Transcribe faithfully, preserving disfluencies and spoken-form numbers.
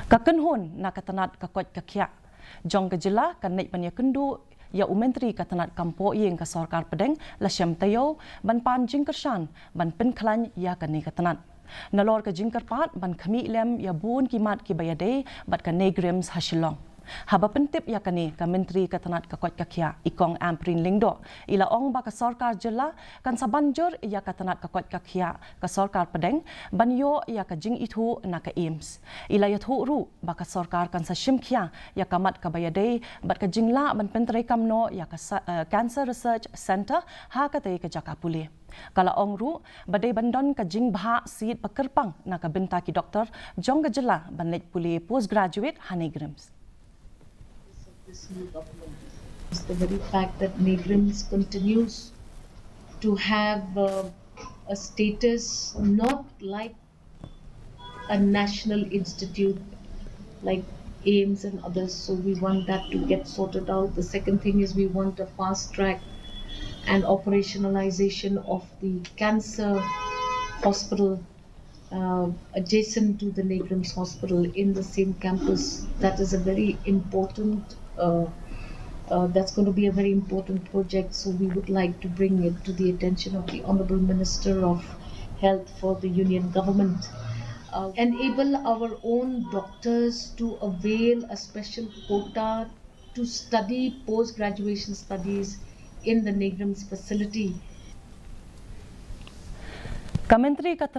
Ka kynhun na ka tnat ka koit ka khiah jong ka jylla kan leit ban ïakynduh ïa u myntri ka tnat kam pohïing ka sorkar pdeng, Lashem Taïew, ban pan jingkyrshan ban pynkhlaiñ ïa kane ka tnat. Nalor ka jingkyrpad ban khmih lem ïa bun ki mat kiba ïadei bad ka NEIGRIHMS ha Shillong. Haba pyntip ïa kane, ka myntri ka tnat ka koit ka khiah, i Kong Ampareen Lyngdoh, i la ong ba ka sorkar jylla kan sa ban jur ïa ka tnat ka koit ka khiah ka sorkar pdeng ban ïoh ïa ka jingithuh na ka AIIMS. I la ïathuh ruh ba ka sorkar kan sa shim khia ïa ka mat kaba ïadei bad ka jinglah ban pyntreikam noh ïa ka sa-, eh, Cancer Research Centre ha katei ka jaka pule. Ka la ong ruh ba dei ban don ka jingbha siat ba kyrpang na ka bynta ki doktor jong ka jylla ban leit pule postgraduate ha NEIGRIHMS. This new government is the very fact that NEIGRIHMS continues to have uh, a status not like a national institute like AIIMS and others. So we want that to get sorted out. The second thing is we want a fast track and operationalization of the cancer hospital uh, adjacent to the NEIGRIHMS hospital in the same campus. That is a very important, uh, uh, that's going to be a very important project. So we would like to bring it to the attention of the Honorable Minister of Health for the Union Government. Uh, enable our own doctors to avail a special quota to study post-graduation studies in the NEIGRIHMS facility. Ka Myntri ka